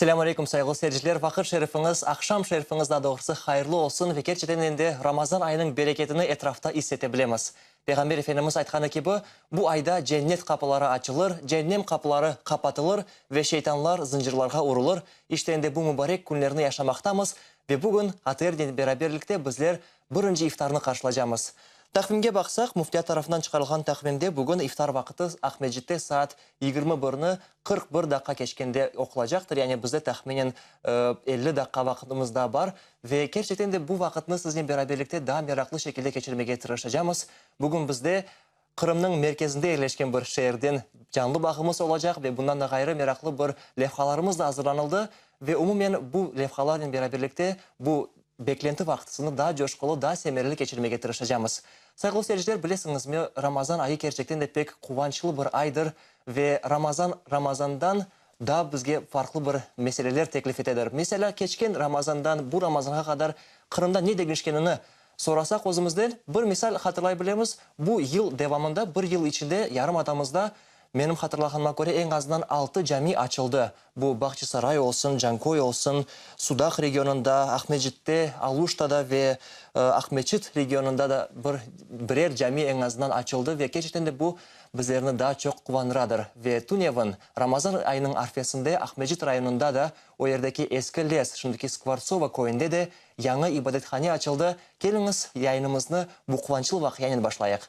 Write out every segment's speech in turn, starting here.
Selâm aleyküm, sayğılı seyirciler! Vaqıt şerifiñiz, aqşam şerifiñiz daa doğrusı hayırlı olsun ve kerçekten endi Ramazan ayınıñ bereketini etrafta is ete bilemiz. Peyğamber Efendimiz aytqanı kibi, bu ayda cennet qapıları açılır, cennem qapıları qapatılır ve şeytanlar zıncırlarğa urulır. İşte endi bu mubarek künlerni yaşamaqtamız ve bugün ATRnen beraberlikte bizler Birinci iftarnı qarşılacamız. Taqvimge baqsaq, müftiyat tarafından çıqarılğan taqvimde bugün iftar vaqıtı Aqmescitte saat 21-ni 41 daqqa keçkende oqulacaqtır, yani bizde tahminen 50 daqqa vaqıtımız daa bar ve kerçekten de bu vaqıtnı siznen beraberlikte daa meraqlı şekilde keçirmege tırışacamız. Bugün bizde Qırımnıñ merkezinde yerleşken bir şeerden canlı bağımız olacaq ve bundan da ğayrı meraqlı bir levhalarımız da azırlanıldı ve umumen bu levhalarnen beraberlikte bu beklenti vaqtısını daa coşqulı, daa semereli keçirmege tırışacamız. Sayğılı seyirciler, bilesiñizmi, Ramazan ayı kerçekten de pek quvançlı bir aydır ve Ramazan Ramazandan daa bizge farqlı bir meseleler teklif etedir. Meselâ, keçken Ramazandan bu Ramazanğa qadar Qırımda ne deñişkenini Sorasaq özümizden, bir misal hatırlay bilemiz, bu yıl devamında, bir yıl içinde yarımadamızda, menim hatırlağanıma köre, eñ azından altı cami açıldı. Bu Bağçasaray olsun, Canköy olsun, Sudaq regionında, Aqmescitte, Aluştada ve Aqmeçit regionında da bir birer cami eñ azından açıldı ve kerçekten de bu bizlerni daa çoq quvandıradır. Ve tünevin, Ramazan ayınıñ arfesinde Aqmescit rayonında da, o yerdeki Eski Les, şimdiki Skvortsovo köyünde de Yañı ibadethane açıldı, keliñiz, yayınımıznı bu quvançlı vaqianen başlayıq.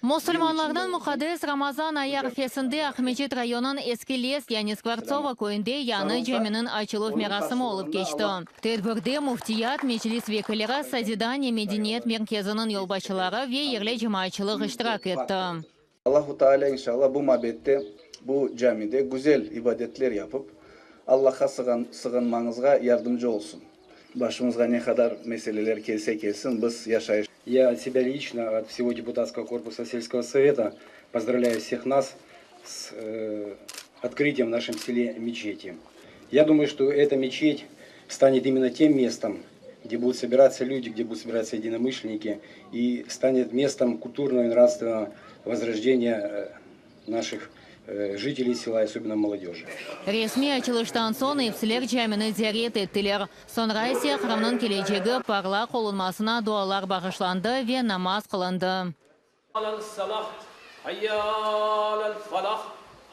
Musulmanlarnıñ muqaddes Ramazan ayı arfesinde Aqmescit rayonıñ Eski Les, yani Skvortsovo köyünde yañı caminiñ açıluv merasimi olıp keçti. Tedbirde Müftiyat, Meclis vekilleri, Sozidaniye medeniyet merkeziniñ yolbaşçıları ve yerli cemaatçılıq iştirak etti. Allahu Teala inşallah bu mabette, bu camide güzel ibadetler yapıp, Allahqa sığınmañızğa yardımcı olsun. Başımızğa ne qadar meseleler kelse kelsin, biz yaşayış. Ya от себя лично, от всего депутатского корпуса сельского совета поздравляю всех нас с открытием в нашем селе мечети. Я думаю, что эта мечеть станет именно тем местом, где будут собираться люди, где будут собираться единомышленники, и станет местом культурного и нравственного возрождения наших жителей села, особенно молодежи. Resmiy açılıştan soñ epsiler camini ziyaret ettiler. Soñra ise Qırımnıñ kelecegi parlaq olunmasına dualar bağışlandı ve namaz qılındı.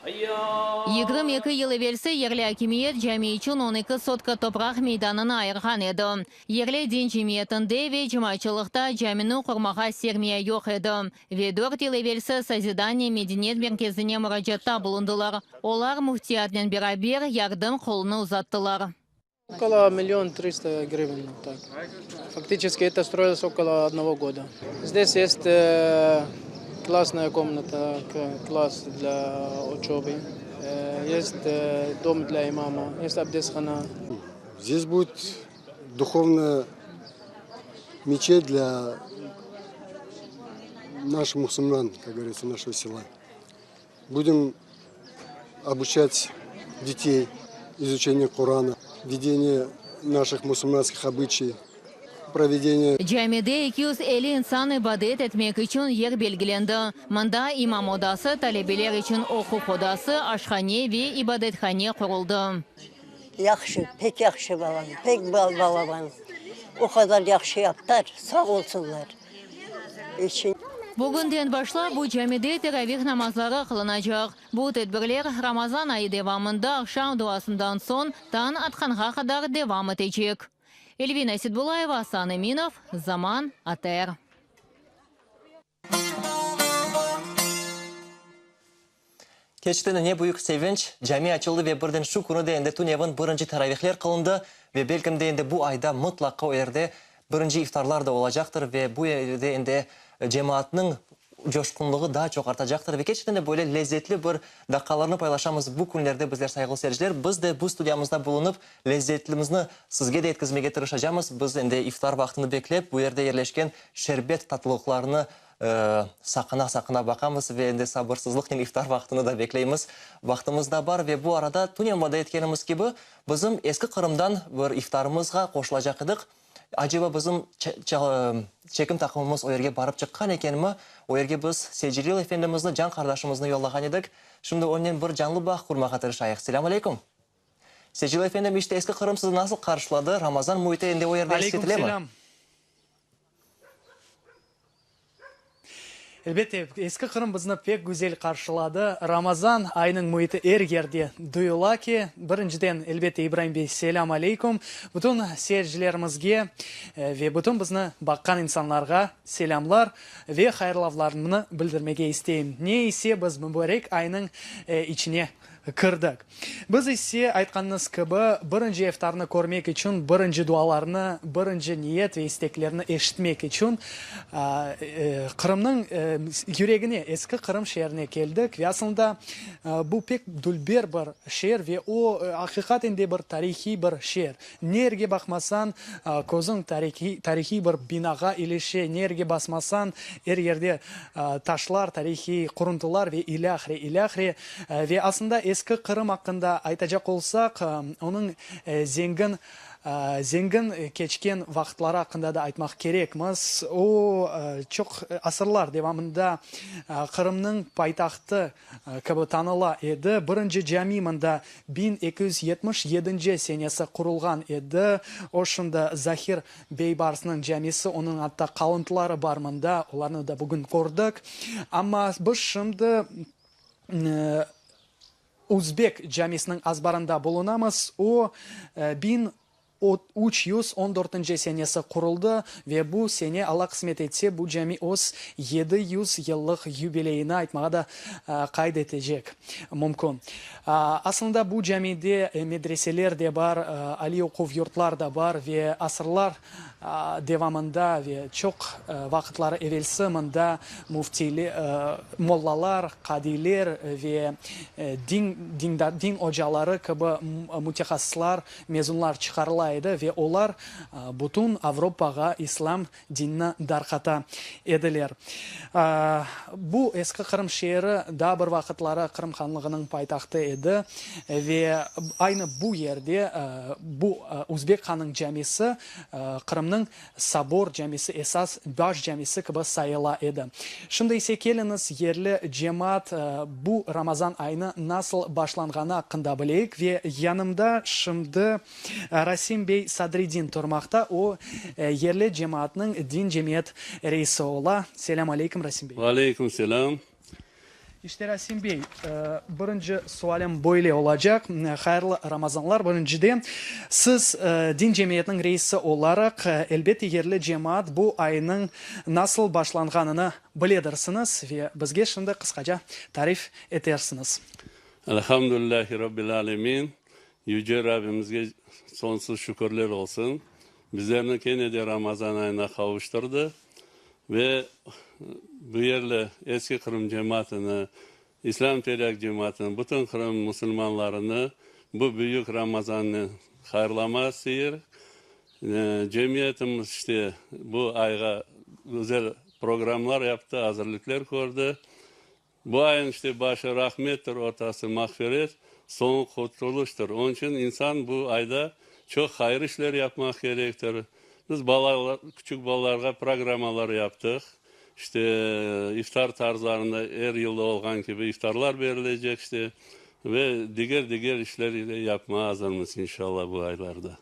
22 yıl evelsi yerli akimiyet cami içün on eki sotka topraq meydanını ayırğan edi. Yerli din cemiyetinde ve cemaatçılıqta camini qurmağa sermiya yoq edi. Ve dört yıl evelsi Sozidaniye medeniyet merkezine muracaatta bulundılar. Olar müftiyatnen beraber yardım qolunı uzattılar. Okolo million trista grivn, tak. Fakticheski eto stroilos okolo odnogo goda. Zdes est klassnaya komnata, klass dlâ uçoby, est dom dlâ imama, est abdesthana. Zdes budet duhovnaya meçet dlâ naşih musulman, kak govoritsa, našego sela. Budem obuçat detey izuçeniyu Qurana, vedeniye naših musulmanskih obıçayev, provedeniye. Camide 250 insan ibadet etmek içün yer belgilendi. Mında imam odası, talebeler içün oquv odası, aşhane ve ibadethane quruldı. Yahşı, pek yahşı balam, pek balaban. O qadar yahşı yaptılar, sağ olsunlar. İçin. Bugünden başlap bu camide teravih namazları qılınacaq. Bu tedbirler Ramazan ayı devamında aqşam duasından soñ tañ atqanğa qadar devam etecek. Elvina Setbulayeva, Asan Eminov, Zaman, ATR. Keçti ne büyük sevinç, cami açıldı ve birden şu künü de endi tünevin birinci teravihler qılındı ve belkim de endi bu ayda mıtlaqa o yerde birinci iftarlar da olacaqtır ve bu yerde endi cemaatnıñ coşqunlığı daa çoq artacaqtır ve kerçekten de böyle lezzetli bir daqqalarnı paylaşamız bu künlerde bizler sayğılı seyirciler. Biz de bu studiyamızda bulunıp lezzetlimizni sizge de yetkizmege tırışacamız. Biz endi iftar vaqtını beklep bu yerde yerleşken şerbet tatlılıqlarını Saqına-saqına baqamız ve endi sabırsızlıqnen iftar vaqtını da bekleymiz. Vaqtımız da bar ve bu arada tünen vade etkenimiz kibi, bizim Eski Qırımdan bir iftarımızğa qoşulacaq edik. Aceba bizim çekim taqımımız o yerge barıp çıqqan ekenmi? O yerge biz Seycelil efendimizni, can qardaşımıznı yollağan edik. Şimdi onnen bir canlı bağ qurmağa tırışayıq. Selâm aleyküm! Seycelil efendim, işte Eski Qırım sizni nasıl qarşıladı? Ramazan müiti endi o yerde is Aleyküm etilemi? selâm! Elbette, Eski Qırım bizni pek güzel qarşıladı. Ramazan ayınıñ müiti er yerde duyula ki, birinciden, elbette, İbraim bey, selâm aleyküm. Bütün seyircilerimizge ve bütün bizni baqqan insanlarğa selâmlar ve hayırlavlarımnı bildirmege isteyim. Ne ise biz mübarek aynıñ içine kirdik. Biz ise, aytqanıñız kibi, birinci iftarnı körmek içün, birinci dualarnı, birinci niyet ve isteklerni eşitmek içün Qırımnıñ yüregine, Eski Qırım şeerine keldik. Ve aslında bu pek dülber bir şeer ve o, aqiqaten de bir tarihiy bir şeer. Ne yerge baqmasañ, közüñ tarihiy bir binağa ilişe, ne yerge basmasañ, er yerde taşlar, tarihiy quruntılar ve ilâhre, ilâhre. Ve aslında Eski Qırım aqqında aytacaq olsaq, onıñ zengin, zengin keçken vaqıtları aqqında da aytmaq kerekmiz. O, çoq asırlar devamında Qırımnıñ paytahtı kibi tanıla edi. Birinci cami mında 1277 senesi qurulğan edi. O şimdi Zahir Beybarsnıñ camisi, onıñ atta qalıntıları bar mında, olarnı da bugün kördik. Amma biz şimdi Üzbek camisiniñ azbarında bulunamız. O, 1314 senesi quruldı ve bu sene, Alla qısmet etse, bu cami öz 700 yıllıq yubileyini aytmağa da qayd etecek mümkün. Aslında bu camide medreseler de bar, aliy oquv yurtlar da bar ve asırlar devamında ve çoq vaqıtları evelsi mında müftiyler, mollalar, qadiyler ve din, din ocaları kibi mütehassıslar, mezunlar çıqarıla edi ve olar bütün Avropağa islâm dinni darqata ediler. Bu Eski Qırım şeeri daa bir vaqıtları Qırım hanlığınıñ paytahtı edi ve aynı bu yerde bu Üzbek hannıñ camisi Qırımnıñ sobor camisi, esas baş camisi kibi sayıla edi. Şimdi ise keliñiz yerli cemaat bu Ramazan ayını nasıl başlanğanı aqqında bileyik ve yanımda şimdi Rasim bey Sadriddin turmaqta, o, yerli cemaatnıñ din cemiyet reisi ola. Selâm aleyküm, Rasim bey. Aleyküm selâm. İşte, Rasim bey, birinci sualim böyle olacaq. Hayırlı Ramazanlar, birinciden. Siz din cemiyetiniñ reisi olaraq, elbette, yerli cemaat bu aynıñ nasıl başlanğanını biledirsiñiz ve bizge şimdi qısqaca tarif etersiñiz. Elhamdülillahi Rabbil alemin. Yüce Rabbimizge soñsuz şükürler olsun, bizlerni kene de Ramazan ayına qavuştırdı ve bu yerli Eski Qırım cemaatını, İslâm Terek cemaatını, bütün Qırım musulmanlarını bu büyük Ramazannen hayırlama isteyir. Cemiyetimiz işte bu ayğa güzel programlar yaptı, azırlıkler kördi. Bu ayın işte başı rahmettir, ortası mağfiret, soñu qurtulıştır. Onıñ içün insan bu ayda çoq hayır işler yapmaq kerektir. Biz balalar, küçük balalarğa programmalar yaptıq. İşte iftar tarzlarında er yılda olğan kibi iftarlar berilecek işte ve diger-diger işler yapmağa azırmız inşallah bu aylarda.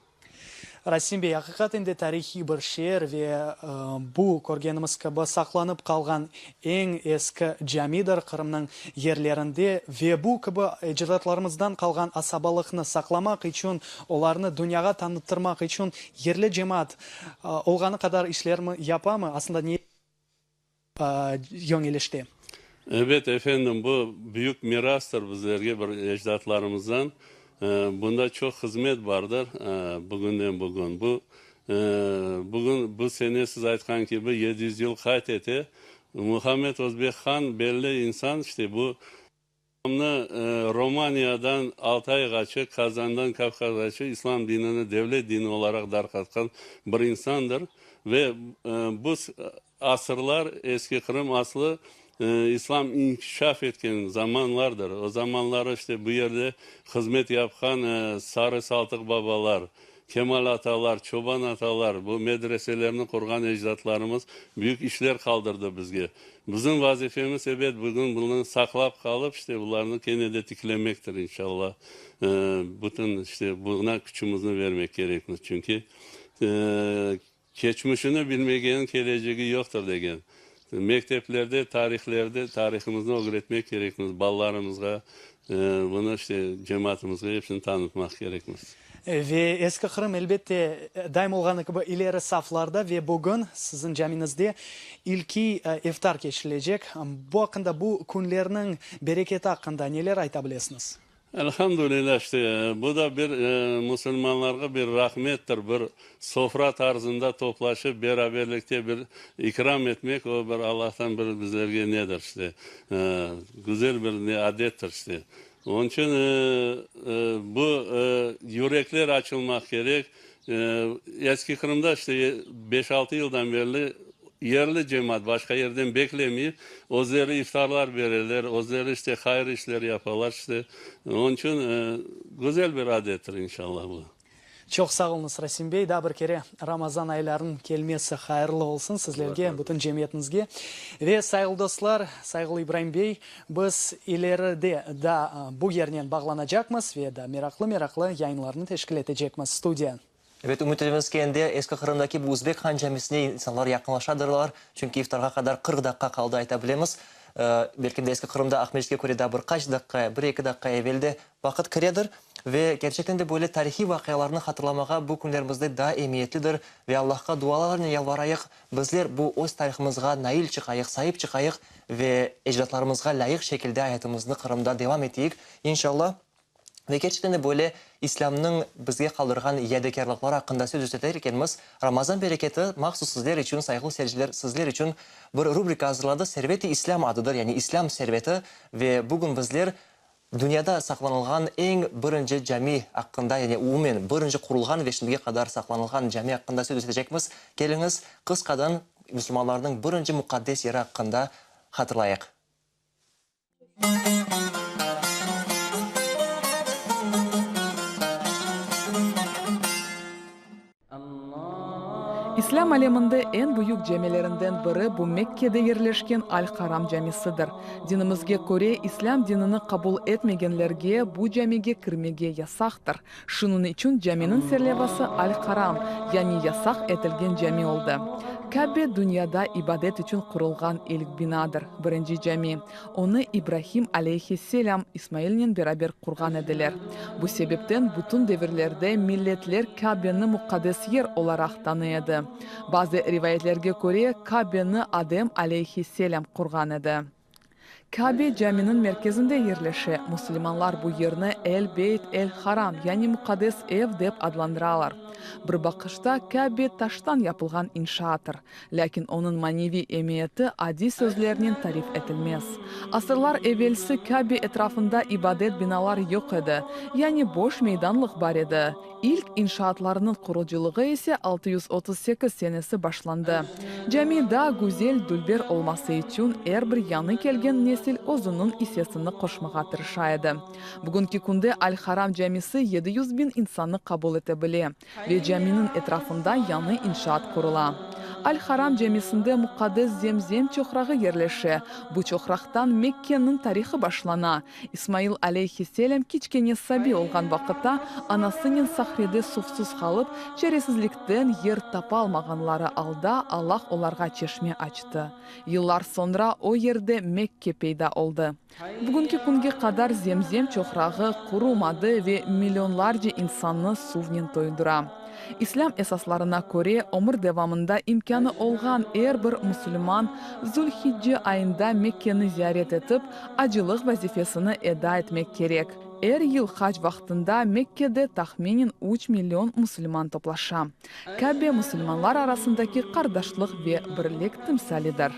Rasim bey, aqiqaten de tarihiy bir şeer ve bu, körgenimiz kibi, saqlanıp qalğan eñ eski camidir Qırımnıñ yerlerinde ve bu kibi ecdatlarımızdan qalğan asabalıqnı saqlamaq içün, olarnı dünyağa tanıttırmaq içün yerli cemaat olğanı qadar işlermi yapamı, aslında ne yöñelişte? Ebet, efendim, bu büyük mirastır bizlerge bir ecdatlarımızdan. Bunda çoq hızmet bardır bugünden bugün. Bu, bugün, bu sene siz aytqan kibi 700 yıl qayd ete. Muhammed Özbek han belli insan, işte bu İslamnı Romaniyadan Altayğaçı, Kazandan Kavkazğaçı İslam dinini devlet dini olaraq darqatqan bir insandır ve bu asırlar Eski Qırım aslı İslam inkişaf etken zamanlardır. O zamanları işte bu yerde hızmet yapqan Sarı Saltıq babalar. Kemal atalar, Çoban atalar, bu medreselerni qurğan ecdatlarımız büyük işler qaldırdı bizge. Bizim vazifemiz, ebet, bugün bunı saqlap qalıp, işte, bularnı kene de tiklemektir, inşallah. Bütün, işte, buña küçümizni vermek kerekmiz, çünki keçmişini bilmegenniñ kelecegi yoqtır degen. Mekteplerde tarihlerde tarihımıznı ögretmek kerekmiz, balalarımızğa, bunı, işte, cemaatımızğa epsini tanıtmaq kerekmiz. Ve Eski Qırım, elbette, daim olğanı kibi ileri saflarda ve bugün siziñ camiñizde ilkiy iftar keçirilecek. Bu aqqında, bu künlerniñ bereketi aqqında neler ayta bilesiñiz? Elhamdülilâ, işte, bu da bir musulmanlarğa bir rahmettir, bir sofra tarzında toplaşıp, beraberlikte bir ikram etmek, o bir Allahtan bir bizlerge nedir, işte, güzel bir ne adettir, işte. Onıñ içün bu yürekler açılmaq kerek. Eski Qırımda işte beş-altı yıldan berli yerli cemaat başqa yerden beklemey, özleri iftarlar bereler, özleri işte hayır işler yapalar işte. Onıñ içün güzel bir adettir inşallah bu. Çoq sağ oluñız, Rasim bey. Daa bir kere Ramazan aylarınıñ kelmesi hayırlı olsun sizlerge, bütün cemiyetiñizge. Ve, sayğılı dostlar, sayğılı İbraim bey, biz ileride daa bu yernen bağlanacaqmız ve daa meraqlı-meraqlı yayınlarnı teşkil etecekmiz. Studiya. Ebet, ümüt etemiz ki, endi Eski Qırımdaki bu Üzbek han camisine insanlar yaqınlaşadırlar, çünki iftarğa qadar 40 daqqa qaldı ayta bilemiz. Belki de Eski Qırımda Aqmescitke köre daa bir qaç daqqa, bir-eki daqqa evel de vaqıt kiredir. Ve kerçekten de böyle tarihiy vaqialarnı hatırlamağa bu künlerimizde daa emiyetlidir ve Allahqa dualarnen yalvarayıq, bizler bu öz tarihımızğa nail çıqayıq, saip çıqayıq ve ecdatlarımızğa lâyıq şekilde ayatımıznı Qırımda devam eteyik, inşallah. Ve kerçekten de böyle İslâmnıñ bizge qaldırğan yadikârlıqları aqqında söz eter ekenmiz, Ramazan bereketi mahsus sizler içün, sayğılı seyirciler, sizler içün bir rubrika azırladı, Servet-i İslâm adıdır, yani İslâm serveti ve bugün bizler Dünyada saqlanılğan eñ birinci cami aqqında, yani umumen birinci qurulğan ve şimdige qadar saqlanılğan cami aqqında söz etecekmiz. Keliñiz, qısqadan musulmanlarnıñ birinci muqaddes yeri aqqında hatırlayıq. İslâm aleminde eñ büyük camilerinden biri bu Mekkede yerleşken Al-Haram camisidir. Dinimizge köre, İslâm dinini qabul etmegenlerge bu camige kirmege yasaqtır. Şunıñ içün caminiñ serlevası Al-Haram, yani yasaq etilgen cami oldı. Kabe dünyada ibadet içün qurulğan ilk binadır, birinci cami. Onı İbrahim aleyhi-selâm İsmailnen beraber qurğan ediler. Bu sebepten bütün devirlerde milletler Kâbeni muqaddes yer olaraq tanıy edi. Bazı rivayetlerge köre, Kâbeni Adem aleyhi-selâm qurğan edi. Kâbe caminiñ merkezinde yerleşe. Musulmanlar bu yerni El-Beyt el-Haram, yani Muqaddes ev dep adlandıralar. Bir baqışta Kâbe taştan yapılğan inşaatır. Lâkin onıñ maneviy emiyeti adiy sözlernen tarif etilmez. Asırlar evelsi Kâbe etrafında ibadet binalar yoq edi, yani boş meydanlıq bar edi. İlk inşaatlarnıñ qurucılığı ise 638 senesi başlandı. Cami daa güzel, dülber olması içün er bir yañı kelgen nesil özüniñ issesini qoşmağa tırışa edi. Bugünki künde Al-Haram camisi 700 biñ insannı qabul ete bile. Ve caminiñ etrafında yañı inşaat qurula. Al-Haram camisinde muqaddes Zem-Zem çoqrağı yerleşe. Bu çoqraqtan Mekkeniñ tarihı başlana. İsmail aleyhi-selâm kiçkene sabiy olğan vaqıtta anasınen sahrede suvsuz qalıp, çaresizlikten yer tapalmağanları alda Allah olarğa çeşme açtı. Yıllar soñra o yerde Mekke peyda oldı. Bugünki künge qadar Zemzem çoqrağı qurumadı ve millionlarca insannı suvnen toydura. İslâm esaslarına köre, ömür devamında imkânı olğan er bir musulman Zül-Hicce ayında Mekkeni ziyaret etip, acılıq vazifesini eda etmek kerek. Er yıl hac vaqtında Mekkede tahminen üç million musulman toplaşa. Kâbe musulmanlar arasındaki qardaşlıq ve birlik timsalidir.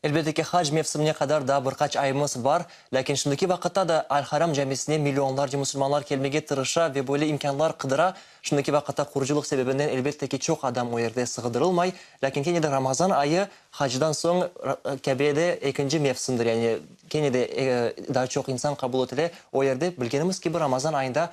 Elbette ki, hac mevsimine qadar daa bir qaç ayımız bar, lâkin şimdiki vaqıtta da Al-Haram camisine millionlarca musulmanlar kelmege tırışa ve böyle imkânlar qıdıra. Şimdiki vaqıtta qurucılıq sebebinden, elbette ki, çoq adam o yerde sığdırılmay, lâkin kene de Ramazan ayı hacdan soñ Kâbede ekinci mevsimdir, yani kene de daa çoq insan qabul etile o yerde. Bilgenimiz kibi, Ramazan ayında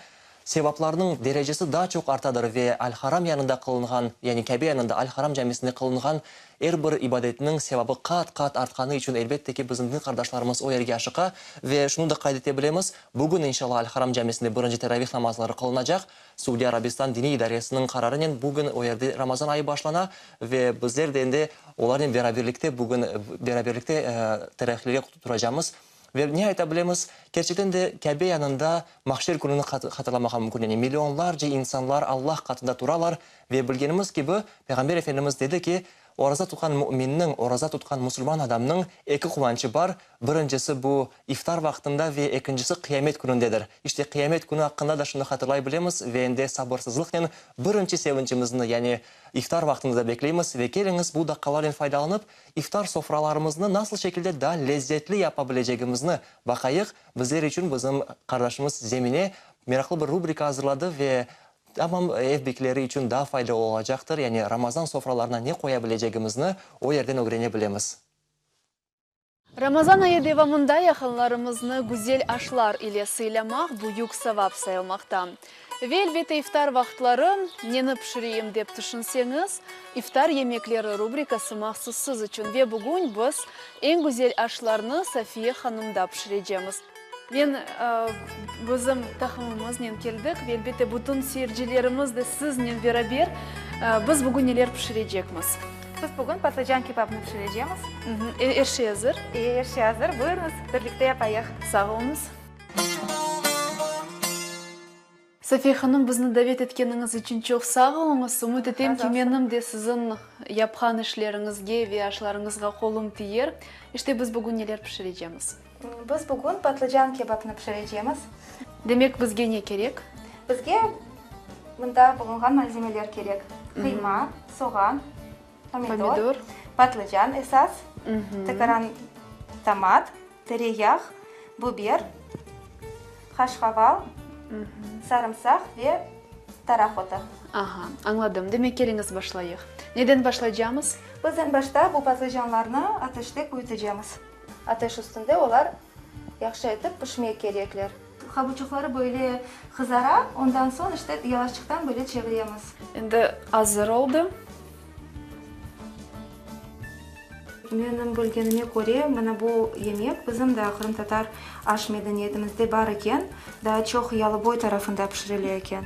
Sevaplarnıñ derecesi daa çoq artadır ve Al-Haram yanında qılınğan, yani Kâbe yanında Al-Haram camisinde qılınğan er bir ibadetniñ sevabı qat-qat artqanı içün, elbette ki, bizim din qardaşlarımız o yerge aşıqa. Ve şunı da qayd ete bilemiz, bugün, inşallah, Al-Haram camisinde birinci teravih namazları qılınacaq. Suudiy Arabistan Diniy idaresiniñ qararınen bugün o yerde Ramazan ayı başlana ve bizler de endi olarnen beraberlikte bugün beraberlikte teravihlerge turacamız. Ve ne ayta bilemiz, kerçekten de Kâbe yanında mahşer kününi hatırlamağa mümkün, yani millionlarca insanlar Allah qatında turalar ve bilgenimiz kibi, Peyğamber Efendimiz dedi ki, oraza tutqan müminniñ, oraza tutqan musulman adamnıñ eki quvançı bar, birincisi bu iftar vaqtında ve ekincisi qıyamet künündedir. İşte qıyamet künü aqqında da şunı hatırlay bilemiz ve endi sabırsızlıqnen birinci sevinçimizni, yani iftar vaqtını da bekleymiz ve keliñiz bu daqqalarnen faydalanıp, İftar sofralarımıznı nasıl şekilde daa lezzetli yapa bilecegimizni baqayıq. Bizler içün bizim qardaşımız Zemine meraqlı bir rubrika azırladı ve tamam ev bikleri içün daa faydalı olacaqtır, yani Ramazan sofralarına ne qoya bilecegimizni o yerden ögrene bilemiz. Ramazan ayı devamında yaqınlarımıznı güzel aşlar ile sıylamaq büyük savap sayılmaqta. Ve elbette iftar vaqıtları neni pişireyim dep tüşünseñiz, İftar yemekleri rubrikası mahsus siz içün ve bugün biz eñ güzel aşlarnı Safiye hanımda pişirecemiz. Men bizim taqımımıznen keldik ve elbette bütün seyircilerimiz de siznen beraber. Biz bugün neler pişirecekmiz? Biz bugün patlıcan kebabını pişirecemiz. Er şey azır? Er şey azır. Buyurıñız, birlikte yapayıq. Sağ oluñız. Safiye hanım, bizni davet etkeniñiz içün çoq sağ oluñız. Ümüt etem ki, menim de siziñ yapqan işleriñizge ve aşlarıñızğa qolum tiyer. İşte, biz bugün neler pişirecemiz? Biz bugün patlıcan kebapnı pişirecemiz. Demek, bizge ne kerek? Bizge mında bulunğan malzemeler kerek, qıyma, soğan, pomidor, patlıcan esas, takaran tomat, Tereyağ, biber, qaşqaval, sarımsaq ve taraq otu. Aha, añladım. Demek, keliñiz başlayıq. Neden başlaycamız? Biz eñ başta bu patlıcanlarnı ateşte küytecemiz. Ateş üstünde olar yahşı etip pişmek kerekler. Qabuçıqları böyle qızara, ondan soñ işte yavaşçıqtan böyle çeviremiz. Endi azır oldı. Menim bilgenime köre, mına bu yemek bizim da qırımtatar aş medeniyetimizde bar eken, daa çoq Yalıboy tarafında pişirile eken.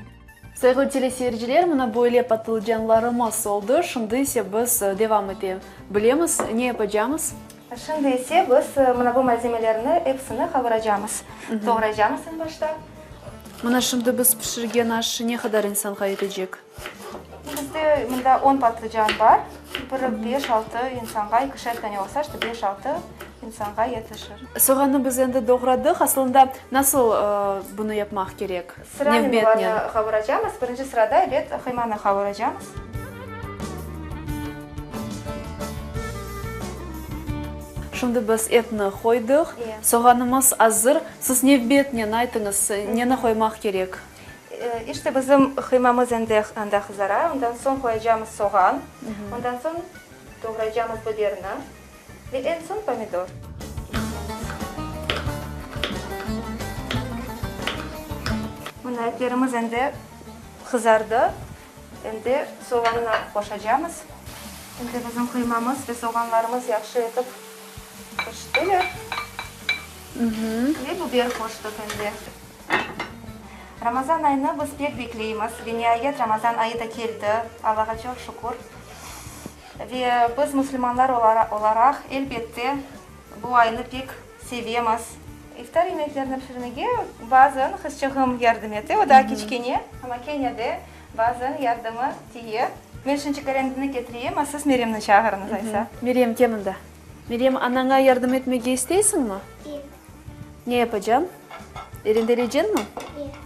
Sayğılı teleseyirciler, mına böyle patlıcanlarımız oldı. Şimdi ise biz devam ete bilemiz. Ne yapacamız? Şimdi ise biz mına bu malzemelerni episini qavuracamız. Doğraycamız eñ başta. Mına şimdi biz pişirgen aş ne qadar insanğa yetecek? Bizde mında on patlıcan bar. Bir beş-altı insanğa, ikişer tane olsa, işte beş-altı insanğa yetişir. Soğannı biz endi doğradıq. Aslında, nasıl bunı yapmaq kerek? Sıranen olarnı qavuracamız. Birinci sırada, ebet, qıymanı qavuracamız. Şimdi biz etni qoydıq. Soğanımız azır. Siz nevbetnen aytıñız, neni qoymaq kerek? İşte, bizim qıymamız endi anda qızara. Ondan soñ qoyacamız soğan, ondan soñ doğraycamız biberni ve eñ soñ pomidor. Mına, etlerimiz endi qızardı. Endi soğanını qoşacamız. Endi bizim qıymamız ve soğanlarımız yahşı etip piştiler. Ve biber qoştıq endi. Ramazan ayını biz pek bekleymiz ve niayet Ramazan ayı da keldi, Allağa çoq şükür. Ve biz musulmanlar olaraq, elbette, bu aynı pek sevemiz. İftar yemeklerini pişirmege bazen qızçığım yardım ete, o daa kiçkene, amma kene de bazen yardımı tiye. Men şimdi Karendini ketireyim, a siz Meryemni çağırıñız aysa. Meryem, kel mında. Meryem, anaña yardım etmege isteysiñmi? E. Ne yapacañ? Rendeleyceñmi? E.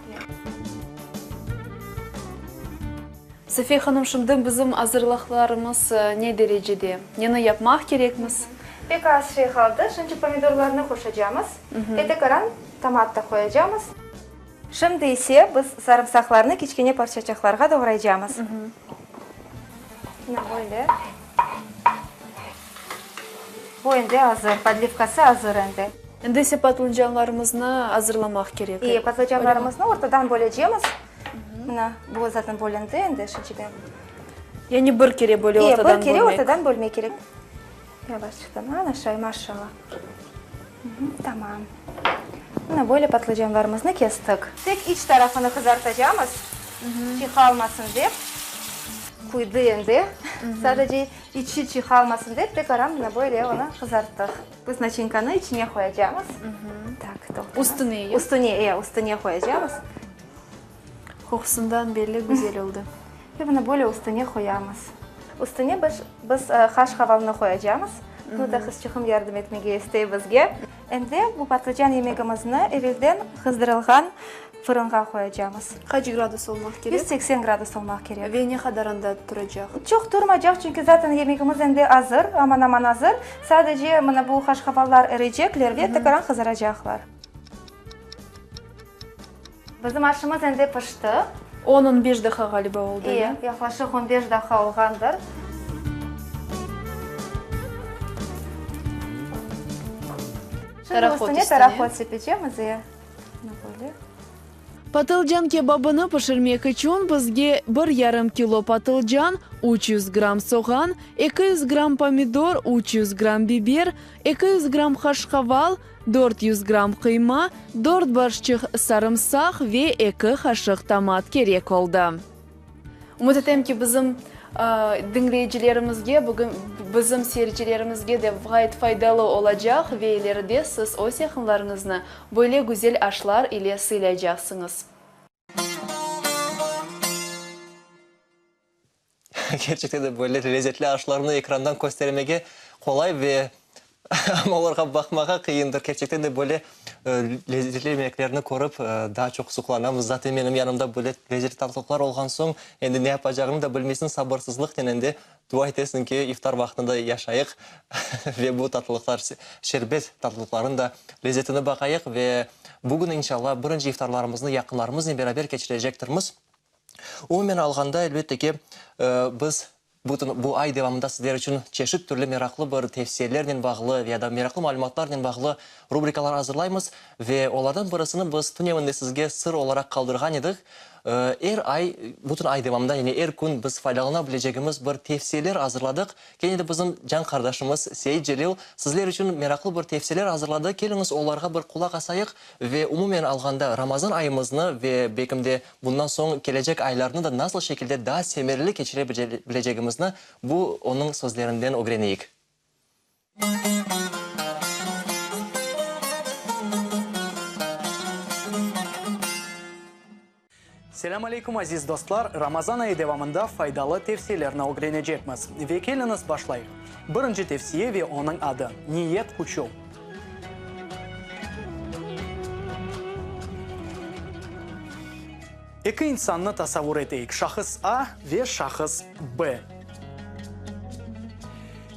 Safiye hanım, şimdi bizim azırlıqlarımız ne derecede? Neni yapmaq kerekmiz? Pek az şey qaldı. Şimdi pomidorlarnı qoşacamız ve tekaran tomat da qoyacamız. Şimdi ise biz sarımsaqlarnı kiçkene parçaçıqlarğa doğraycamız. Mına böyle. Bu endi azır, podlivkası azır endi. Endi ise patlıcanlarımıznı azırlamaq kerek. İyi, patlıcanlarımıznı ortadan bölecemiz. Mına, bu zaten bölündi endi, şimdi ben. Yani bir kere böyle ortadan bölmek. İyi, bir kere ortadan bölmek kerek. Yavaşçıqtan, ana şay, maşallah. Tamam. Mına böyle patlıcanlarımıznı kestik. Tek iç tarafını qızartacamız, çiy qalmasın dep. Küydi endi. Sadece içi çiy qalmasın dep, tek aram mına böyle onı qızarttıq. Biz naçinkanı içine qoyacamız. Tak, toqtañız. Üstüne, ya? Üstüne, e, üstüne qoyacamız. Qoqusından belli güzel oldı. Ve mına böyle üstüne qoyamız. Üstüne biz, biz qaşqavalnı qoyacamız. Bunı da qızçığım yardım etmege istey bizge. Endi bu patlıcan yemegimizni evelden qızdırılğan fırınğa qoyacamız. Qaç gradus olmaq kerek? 180 gradus olmaq kerek. Ve ne qadar anda turacaq? Çoq turmaycaq, çünki zaten yemegimiz endi azır, aman-aman azır. Sadece mına bu qaşqavallar iriycekler ve tekaran qızaracaqlar. Bizim aşımız endi pişti. On, on beş daqqa ğaliba oldı, ya? E, yaqlaşıq on beş daqqa olğandır. Şimdi üstüne tarahot sepecemiz, e, mına böyle. Patılcan kebabını pişirmek içün bizge bir yarım kilo patılcan, 300 gramm soğan, 200 gramm pomidor, 300 gramm biber, 200 gramm qaşqaval, 400 gramm qıyma, dört başçıq sarımsaq ve eki qaşıq tomat kerek oldı. Ümüt etem ki, bizim diñleyicilerimizge, bugün bizim seyircilerimizge de ğayet faydalı olacaq ve ileride siz öz yaqınlarıñıznı böyle güzel aşlar ile sıylaycaqsıñız. Kerçekten de böyle lezetli aşlarnı ekrandan köstermege qolay ve amma olarğa baqmağa qıyındır. Kerçekten de böyle lezetli yemeklerni körip daa çoq suqlanamız. Zaten menim yanımda böyle lezetli tatlıqlar olğan soñ, endi ne yapacağıñnı da bilmeysiñ, sabırsızlıqnen endi dua etesiñ ki, iftar vaqtında yaşayıq ve bu tatlılıqlar, şerbet tatlılıqlarnıñ da lezetini baqayıq ve bugün, inşallah, birinci iftarlarımıznı yaqınlarımıznen beraber keçirecektirmiz. Umumen alğanda, elbette ki, biz bütün bu ay devamında sizler içün çeşit türlü meraqlı bir tevsiyelernen bağlı ya da meraqlı malümatlarnen bağlı rubrikalar azırlaymız ve olardan birisini biz tünevinde sizge sır olaraq qaldırğan edik. Er ay, bütün ay devamında, yani er kün biz faydalana bilecegimiz bir tevsiyeler azırladıq. Kene de bizim can qardaşımız Seit Celil sizler içün meraqlı bir tevsiyeler azırladı. Keliñiz, olarğa bir qulaq asayıq ve umumen alğanda Ramazan ayımıznı ve belkim de bundan soñ kelecek aylarnı da nasıl şekilde daa semereli keçire bilecegimizni bu onıñ sözlerinden ögreneyik. Selâm aleyküm, aziz dostlar! Ramazan ayı devamında faydalı tevsiyelerni ögrenecekmiz. Ve keliñiz başlayıq. Birinci tevsiye ve onıñ adı, Niyet küçü. Eki insannı tasavvur eteyik, şahıs A ve şahıs B.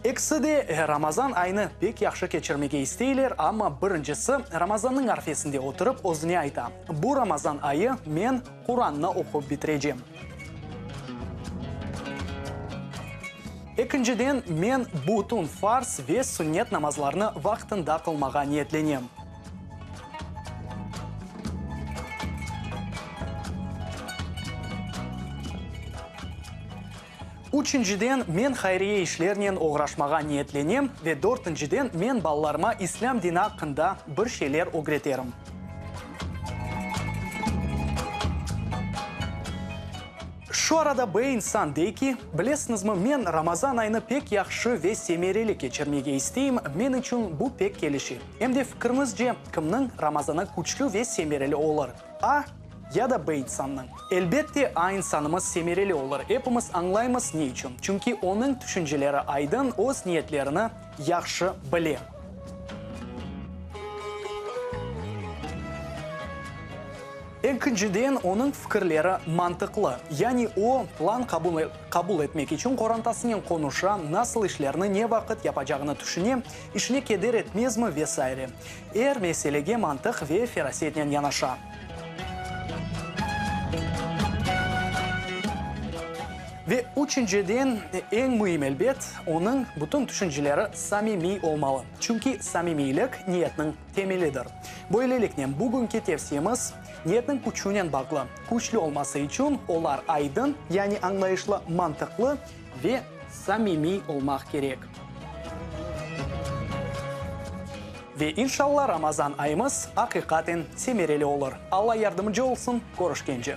Ekisi de Ramazan ayını pek yahşı keçirmege isteyler, amma birincisi Ramazannıñ arfesinde oturıp özüne ayta, Bu Ramazan ayı men Qurannı oqup bitirecem. Ekinciden, men bütün farz ve sünnet namazlarnı vaqtında qılmağa niyetlenem. Üçünciden, men hayriye işlernen oğraşmağa niyetlenem ve dörtünciden, men balalarıma İslâm dini aqqında bir şeyler ögreterim. Şu arada B insan dey ki, bilesiñizmi, men Ramazan ayını pek yahşı ve semereli keçirmege isteyim, men içün bu pek kelişe. Em de fikriñizce, kimniñ Ramazanı küçlü ve semereli olur? A ya da B insannıñ? Elbette, A insanımız semereli olur. Epimiz añlaymız ne içün. Çünki onıñ tüşünceleri aydın, öz niyetlerini yahşı bile. Ekinciden, onıñ fikirleri mantıqlı, yani o, plan qabul etmek içün qorantasınen qonuşa, nasıl işlerni ne vaqıt yapacağını tüşüne, işine keder etmezmi ve saire. Er meselege mantıq ve ferasetnen yanaşa. Ve üçünciden, eñ müim elbet, onıñ bütün tüşünceleri samimiy olmalı. Çünki samimiylik niyetniñ temelidir. Böyleliknen, bugünki tevsiyemiz niyetniñ küçünen bağlı. Küçlü olması içün olar aydın, yani añlayışlı, mantıqlı ve samimiy olmaq kerek. Ve inşalla Ramazan ayımız aqiqaten semereli olur. Alla yardımcı olsun, körüşkence.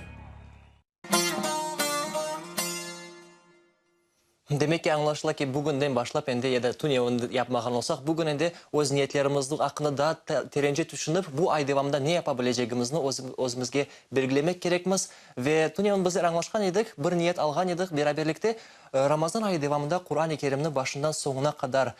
Demek ki, añlaşıla ki, bugünden başlap endi ya da tünevin yapmağan olsaq, bugün endi öz niyetlerimizniñ aqqında daa terence tüşünip, bu ay devamında ne yapa bilecegimizni özümizge belgilemek kerekmiz. Ve tünevin bizler añlaşqan edik, bir niyet alğan edik beraberlikte, Ramazan ayı devamında Quran-ı Kerimni başından soñuna qadar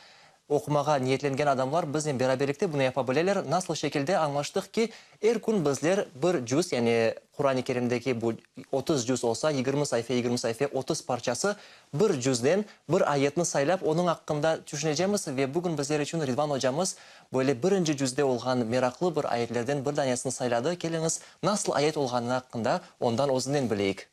Oqumağa niyetlengen adamlar biznen beraberlikte bunı yapa bileler. Nasıl şekilde? Añlaştıq ki, er kün bizler bir cüz, yani Quran-ı Kerimdeki bu 30 cüz olsa, 20 sayfa, 20 sayfa, 30 parçası, bir cüzden bir ayetni saylap, onıñ aqqında tüşünecemiz ve bugün bizler içün Ridvan ocamız böyle birinci cüzde olğan meraqlı bir ayetlerden bir danesini sayladı. Keliñiz, nasıl ayet olğanını aqqında ondan özünden bileyik.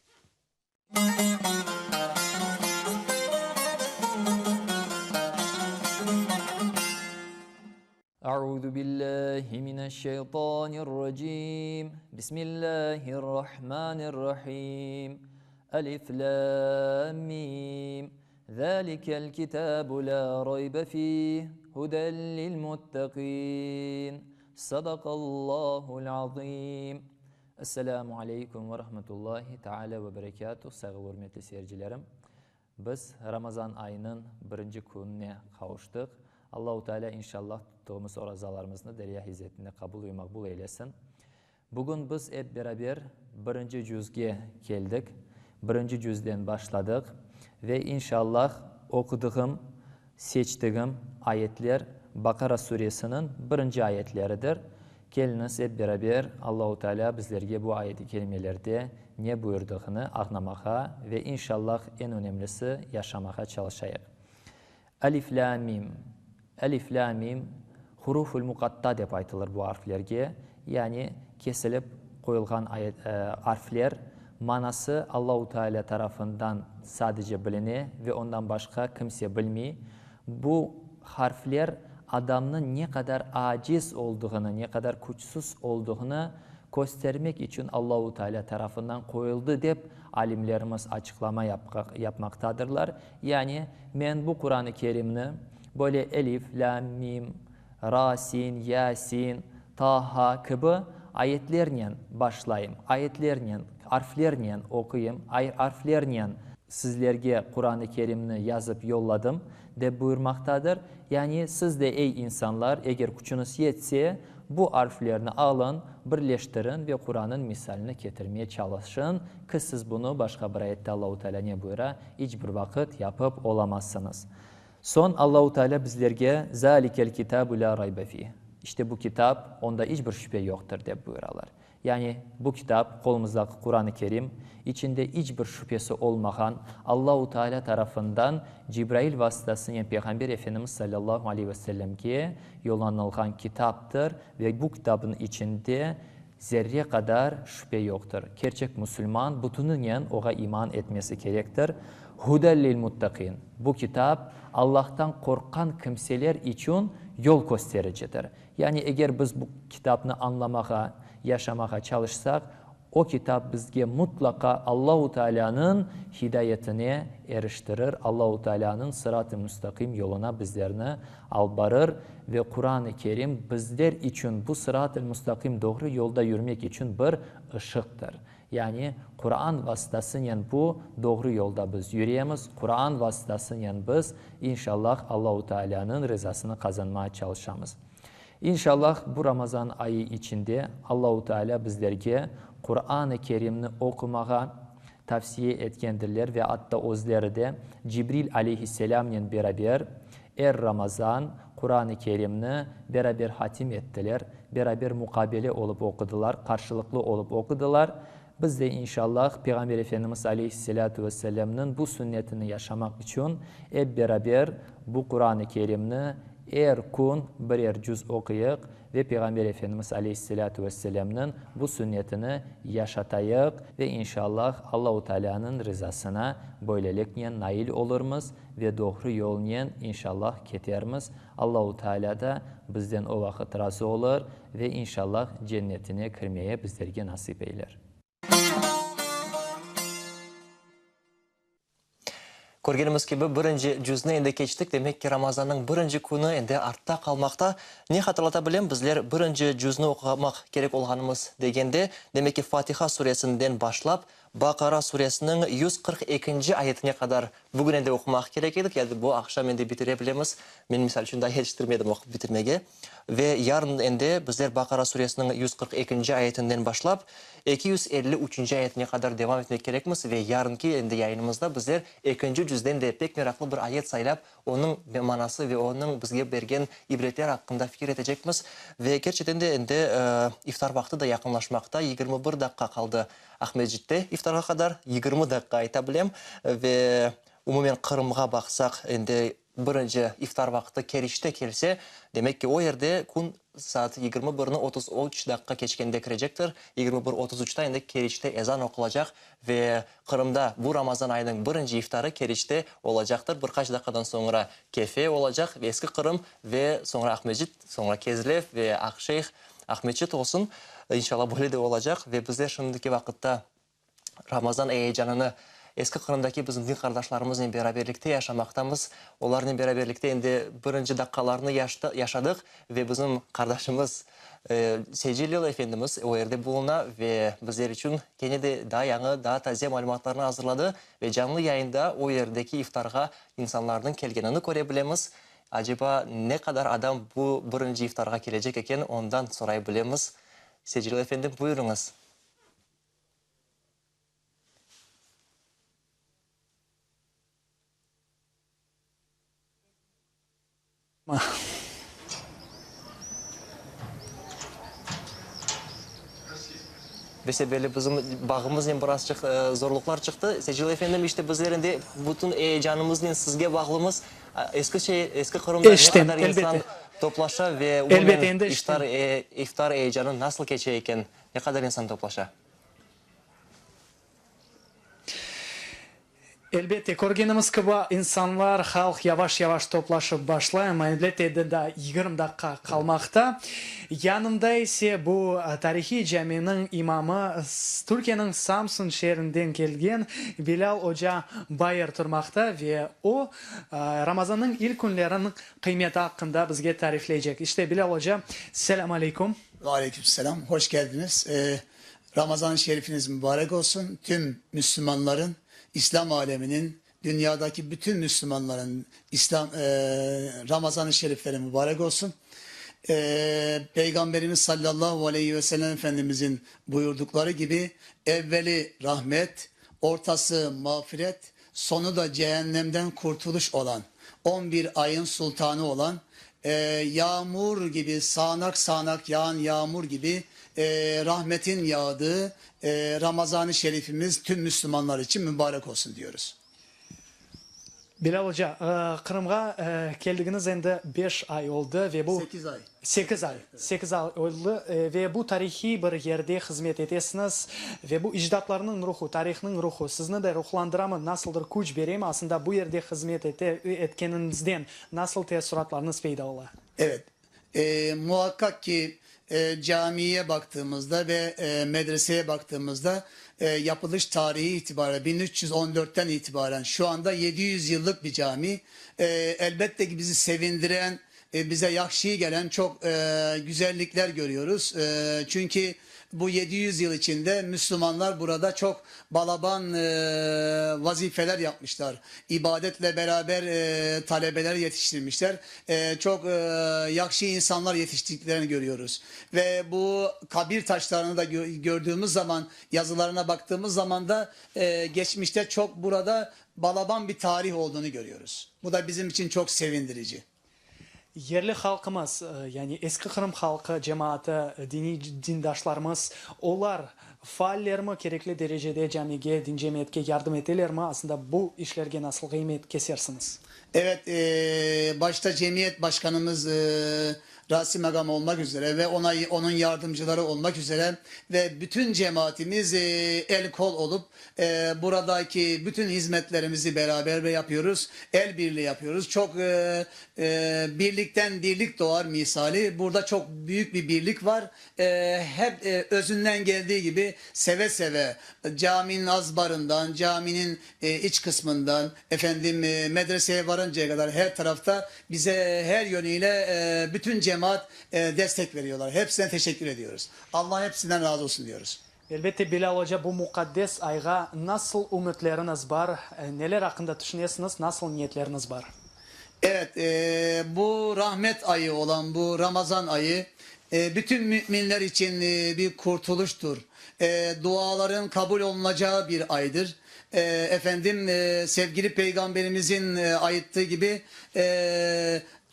Auzu billahi mineşşeytanirracim. Bismillahirrahmanirrahim. Elif, Lâm, Mim. Zalikel kitabu la raybe fih, huden lil muttaqin. Sadaqallahul azim. Esselamu aleykum ve rahmetullahi teala ve berekatuh, sayğılı ürmetli seyircilerim. Biz Ramazan ayınıñ birinci kününe qavuştıq. Allahu Teala inşallah tuttuğımız orazalarımıznı derya izzetinde qabul ve maqbul eylesin. Bugün biz ep beraber birinci cüzge keldik, birinci cüzden başladıq ve inşallah oqudığım, seçtigim ayetler Baqara suresiniñ birinci ayetleridir. Keliñiz, ep beraber Allahu Teala bizlerge bu ayet-i kerimelerde ne buyurdığını añlamağa ve inşallah eñ önemlisi yaşamağa çalışayıq. Elif, Lâm, Mim. Elif, Lâm, Mim, huruful muqatta dep aytılır bu arflerge, yani kesilip qoyulğan arfler, manası Allahu Teala tarafından sadece biline ve ondan başqa kimse bilmey. Bu harfler adamnıñ ne qadar aciz olduğını, ne qadar küçsüz olduğını köstermek içün Allahu Teala tarafından qoyuldı dep alimlerimiz açıqlama yapmaqtadırlar. Yani men bu Quran-ı Kerimni böyle Elif, Lâm, Mim, Ra, Sin, Ya, Sin, Ta, Ha kibi ayetlernen başlayım, ayetlernen, arflernen oquyım, arflernen sizlerge Quran-ı Kerimni yazıp yolladım, dep buyurmaqtadır. Yani siz de, ey insanlar, eger küçüñiz yetse, bu arflerni alıñ, birleştiriñ ve Qurannıñ misalini ketirmeye çalışıñ, ki siz bunı, başqa bir ayette Allahu Teala ne buyura, iç bir vaqıt yapıp olamazsıñız. Soñ Allahu Teala bizlerge, Zalikel kitabu la raybe fih, İşte bu kitap, onda iç bir şüphe yoqtır, dep buyuralar. Yani, bu kitap, qolumızdaki Quran-ı Kerim, içinde iç bir şüphesi olmağan, Allahu Teala tarafından Cibrail vasıtasınen Peyğamber Efendimiz salâllahu aleyhi ve sellemge yollanılğan kitaptır ve bu kitabın içinde zerre qadar şüphe yoqtır. Kerçek musulman bütüninen oğa iman etmesi kerektir. Huden lil muttaqin. Bu kitap, Allahtan qorqqan kimseler içün yol köstericidir. Yani eger biz bu kitapnı añlamağa, yaşamağa çalışsaq, o kitap bizge mutlaqa Allahu Tealânıñ hidayetine eriştirir, Allahu Tealânıñ sırat-ı müstaqim yoluna bizlerni alıp barır ve Quran-ı Kerim bizler içün bu sırat-ı müstaqim doğru yolda yürmek içün bir ışıqtır. Yani Quran vasıtasınen bu doğru yolda biz yüremiz, Quran vasıtasınen biz, inşallah, Allahu Tealânıñ rızasını qazanmağa çalışamız. İnşallah, bu Ramazan ayı içinde Allahu Tealâ bizlerge Quran-ı Kerimni oqumağa tavsiye etkendirler ve atta özleri de Cibril aleyhisselâmnen beraber er Ramazan. Quran-ı Kerimni beraber hatim ettiler, beraber muqabele olıp oqudılar, qarşılıqlı olıp oqudılar. Biz de, inşallah, Peyğamber Efendimiz aleyhisselâtu vesselâmnıñ bu sünnetini yaşamaq içün ep beraber bu Quran-ı Kerimni er kün birer cüz oquyıq ve Peyğamber Efendimiz aleyhisselâtu vesselâmnıñ bu sünnetini yaşatayıq ve, inşallah, Allahu Tealânıñ rizasına böyleliknen nail olurmız ve doğru yolnen, inşallah, ketermiz. Allahu Tealâ da bizden o vaqıt razı olur ve, inşallah, cennetine kirmeye bizlerge nasip eyler. Körgenimiz kibi, birinci cüzni endi keçtik, demek ki, Ramazannıñ birinci künü endi artta qalmaqta. Ne hatırlata bilem, bizler birinci cüzni oqumaq kerek olğanımız degende, demek ki, Fatiha suresinden başlap, Baqara suresiniñ 142-nci ayetine qadar bugün endi oqumaq kerek edik, ya da bu aqşam endi bitire bilemiz. Men, misal içün, daa yetiştirmedim oqup bitirmege. Ve yarın endi bizler Baqara suresiniñ 142-nci ayetinden başlap, 253-nci ayetine qadar devam etmek kerekmiz ve yarınki endi yayınımızda bizler ekinci cüzden de pek meraqlı bir ayet saylap, onıñ manası ve onıñ bizge bergen ibretler aqqında fikir etecekmiz. Ve kerçekten de endi iftar vaqtı da yaqınlaşmaqta, 21 daqqa qaldı Aqmescitte iftarğa qadar, 20 daqqa ayta bilem. Ve umumen Qırımğa baqsaq, endi Birinci iftar vaqtı Keriçte kelse, demek ki, o yerde kün saat yigirmi birni 33 daqqa keçkende kirecektir. Yigirmi bir otuz üçta endi Keriçte ezan oqulacaq ve Qırımda bu Ramazan ayınıñ birinci iftarı Keriçte olacaqtır. Bir qaç daqqadan soñra Kefe olacaq, Eski Qırım ve soñra Aqmescit, soñra Kezlev ve Aqşeyh, Aqmeçit olsun. İnşallah, böyle de olacaq ve bizler şimdiki vaqıtta Ramazan eyecanını Eski Qırımdaki bizim din qardaşlarımıznen beraberlikte yaşamaqtamız. Olarnen beraberlikte endi birinci daqqalarnı yaşadıq ve bizim qardaşımız Seycelil efendimiz o yerde buluna ve bizler içün kene de daa yañı, daa taze malümatlarnı azırladı ve canlı yayında o yerdeki iftarğa insanlarnıñ kelgenini köre bilemiz. Aceba ne qadar adam bu birinci iftarğa kelecek eken, ondan soray bilemiz. Seycelil efendim, buyurıñız. Besebelli bizim bağımıznen birazçıq zorluqlar çıqtı. Secil efendim, işte bizler endi bütün eyecanımıznen sizge bağlımız. Eski şey, Eski Qırımda ne qadar insan toplaşa ve umumen iftar, iftar eyecanı nasıl keçe eken? Ne qadar insan toplaşa? Elbette, körgenimiz kibi, insanlar, halq yavaş-yavaş toplaşıp başlay, amma elbette endi daa 20 daqqa qalmaqta. Yanımda ise bu tarihiy caminiñ imamı, Türkiyeniñ Samsun şeerinden kelgen Bilâl oca Bayır turmaqta ve o, Ramazannıñ ilk künleriniñ qıymeti aqqında bizge tarifleycek. İşte, Bilâl oca, selâm aleyküm. Ve aleyküm selam, hoş geldiniz. Ramazan-ı şerifiniz mübarek olsun. Tüm Müslümanların, İslam aleminin, dünyadaki bütün Müslümanların İslam Ramazan-ı şerifleri mübarek olsun. Peygamberimiz sallallahu aleyhi ve sellem Efendimizin buyurdukları gibi evveli rahmet, ortası mağfiret, sonu da cehennemden kurtuluş olan, 11 ayın sultanı olan, yağmur gibi sağanak sağanak yağan yağmur gibi rahmetin yağdığı Ramazan-ı Şerifimiz tüm Müslümanlar için mübarek olsun diyoruz. Bilâl oca, Qırımğa keldigiñiz endi beş ay oldı ve bu. Sekiz ay. Sekiz ay. Sekiz ay oldı ve bu tarihiy bir yerde hızmet etesiñiz ve bu ecdatlarnıñ ruhu, tarihnıñ ruhu sizni de ruhlandıramı, nasıldır küç beremi, aslında bu yerde hızmet ete etkeniñizden nasıl teessuratlarıñız peyda ola? Evet. Muhakkak ki, camiye baktığımızda ve medreseye baktığımızda yapılış tarihi itibariyle 1314'ten itibaren şu anda 700 yıllık bir cami. Elbette ki bizi sevindiren, bize yahşı gelen çok güzellikler görüyoruz. Çünkü bu 700 yıl içinde Müslümanlar burada çok balaban vazifeler yapmışlar. İbadetle beraber talebeler yetiştirmişler. Çok yahşı insanlar yetiştirdiklerini görüyoruz. Ve bu kabir taşlarını da gördüğümüz zaman, yazılarına baktığımız zaman da geçmişte çok burada balaban bir tarih olduğunu görüyoruz. Bu da bizim için çok sevindirici. Yerli halqımız, yani Eski Qırım halqı, cemaatı, diniy dindaşlarımız, olar faallermi, kerekli derecede camige, din cemiyetke yardım etelermi, aslında bu işlerge nasıl qıymet kesersiñiz? Evet, başta cemiyet başqanımız Rasim ağam olmaq üzere ve ona onıñ yardımcıları olmaq üzere ve bütün cemaatimiz el-kol olıp buradaki bütün hizmetlerimizi beraber yapıyoruz, el birliği yapıyoruz. Çoq birlikten birlik doğar misali, burada çoq büyük bir birlik var. Hep özünden geldiği kibi seve-seve caminin azbarından, caminin iç kısmından, efendim medreseye varıncaya kadar her tarafta bize her yönüyle bütün cemaat destek veriyorlar. Hepsine teşekkür ediyoruz. Allah hepsinden razı olsun diyoruz. Elbette, Bilâl oca, bu muqaddes ayğa nasıl ümütleriñiz bar, neler aqqında tüşünesiñiz, nasıl niyetleriñiz bar? Evet, bu rahmet ayı olan bu Ramazan ayı bütün müminler içün bir qurtulıştır, duaların qabul olunacağı bir aydır. Efendim, sevgili Peygamberimizin ayttığı kibi,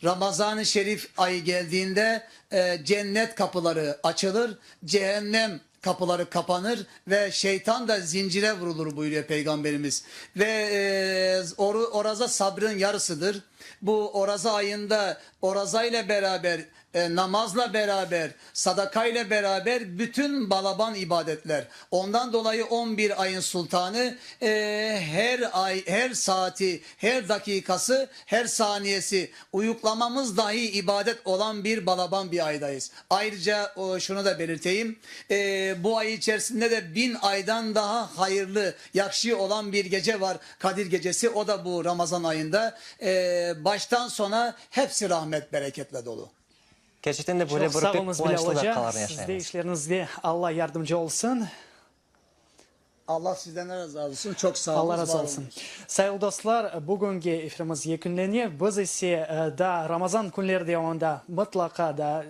Ramazan-ı Şerif ayı geldiğinde cennet kapıları açılır, cehennem kapıları kapanır ve şeytan da zincire vurulur buyuruyor Peygamberimiz. Ve oraza sabrın yarısıdır. Bu oraza ayında oraza ile beraber, namazla beraber, sadaka ile beraber bütün balaban ibadetler. Ondan dolayı 11 ayın sultanı her ay, her saati, her dakikası, her saniyesi uyuqlamamız dahi ibadet olan bir balaban bir aydayız. Ayrıca şunı da belirteyim, bu ay içerisinde de bin aydan daha hayırlı, yahşı olan bir gece var, Kadir Gecesi, o da bu Ramazan ayında. Baştan sona hepsi rahmet, bereketle dolu. Kerçekten de böyle Çoq bir sağ pek oluñız, Bilâl quvançlı oca. daqqalarnı Sizde yaşaymız. işleriñizde Alla yardımcı olsun. Allah sizden de razı olsun. Çoq sağ Alla oluñız, razı var olsun. oluñız. Sayğılı dostlar, bugünki efirimiz yekünlene. Biz ise daa Ramazan künleri devamında mıtlaqa da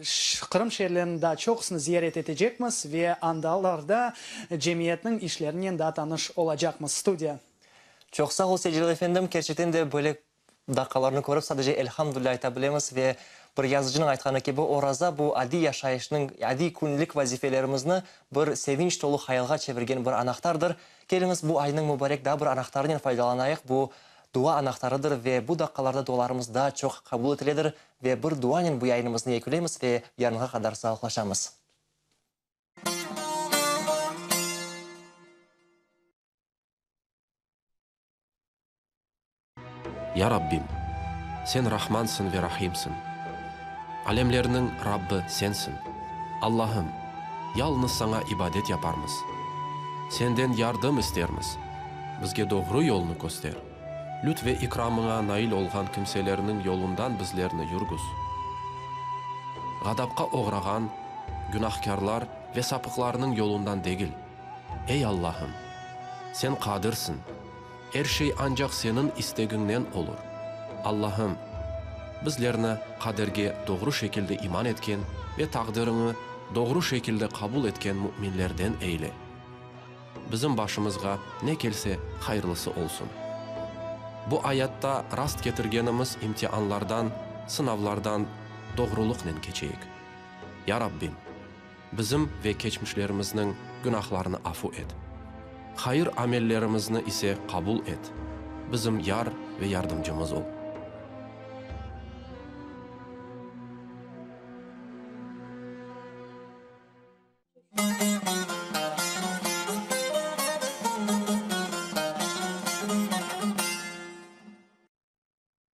Qırım şeerleriniñ daa çoqusını ziyaret etecekmiz ve andalarda cemiyetniñ işlerinen daa tanış olacaqmız. Studiya. Çoq sağ ol, Seydcelil efendim. Kerçekten de böyle daqqalarnı körip, sadece elhamdülilâ ayta bilemiz ve bir yazıcınıñ aytqanı kibi, oraza bu adiy yaşayışnıñ, adiy künlik vazifelerimizni bir sevinç tolu hayalğa çevirgen bir anahtardır. Keliñiz, bu aynıñ mübarek daa bir anahtarınen faydalanayıq, bu dua anahtarıdır ve bu daqqalarda dualarımız daa çoq qabul etiledir ve bir duanen bu yayınımıznı yekünleymiz ve yarınğa qadar sağlıqlaşamız. Ya Rabbim, Sen Rahmansıñ ve Rahimsiñ, alemlerniñ Rabbi Sensiñ. Allahım, yalıñız Saña ibadet yaparmız, Senden yardım istermiz, bizge doğru yolnı köster, lütf ve ikramıña nail olğan kimselerniñ yolundan bizlerni yürgüz. Ğadapqa oğrağan günahkârlar ve sapıqlarnıñ yolundan degil. Ey Allahım! Sen Qadirsiñ, er şey ancaq Seniñ istegiñnen olur. Allahım, bizlerni qaderge doğru şekilde iman etken ve taqdiriñi doğru şekilde qabul etken müminlerden eyle. Bizim başımızğa ne kelse, hayırlısı olsun. Bu ayatta rast ketirgenimiz imtianlardan, sınavlardan doğrulıqnen keçeyik. Ya Rabbim! Bizim ve keçmişlerimizniñ günahlarını afu et. Hayır amellerimizni ise qabul et. Bizim yar ve yardımcımız ol.